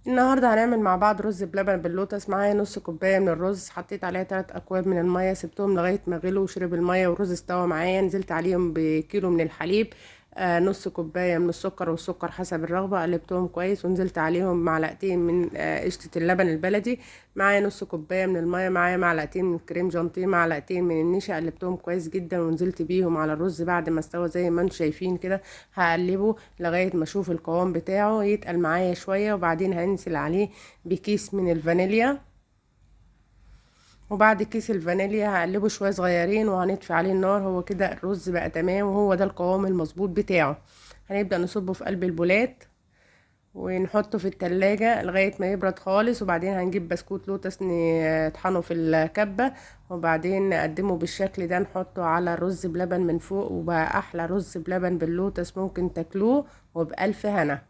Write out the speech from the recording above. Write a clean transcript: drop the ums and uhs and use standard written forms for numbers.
النهارده هنعمل مع بعض رز بلبن باللوتس. معايا نص كوباية من الرز، حطيت عليها 3 اكواب من المية، سبتهم لغاية ما غلوا وشرب المية والرز استوى معايا. نزلت عليهم بكيلو من الحليب، نص كوباية من السكر والسكر حسب الرغبة، قلبتهم كويس ونزلت عليهم معلقتين من قشطه اللبن البلدي. معايا نص كوباية من المية، معايا معلقتين من كريم جانتيه، معلقتين من النشا، قلبتهم كويس جدا ونزلت بيهم على الرز بعد ما استوى زي ما انتم شايفين كده. هقلبه لغاية ما اشوف القوام بتاعه يتقل معايا شوية، وبعدين هنزل عليه بكيس من الفانيليا، وبعد كيس الفانيليا هقلبه شوية صغيرين وهنطفي عليه النار. هو كده الرز بقى تمام، وهو ده القوام المظبوط بتاعه. هنبدأ نصبه في قلب البولات ونحطه في التلاجة لغاية ما يبرد خالص، وبعدين هنجيب بسكوت لوتس نطحنه في الكبة، وبعدين نقدمه بالشكل ده، نحطه على الرز بلبن من فوق، وبقى أحلى رز بلبن باللوتس ممكن تاكلوه، وبألف هنا.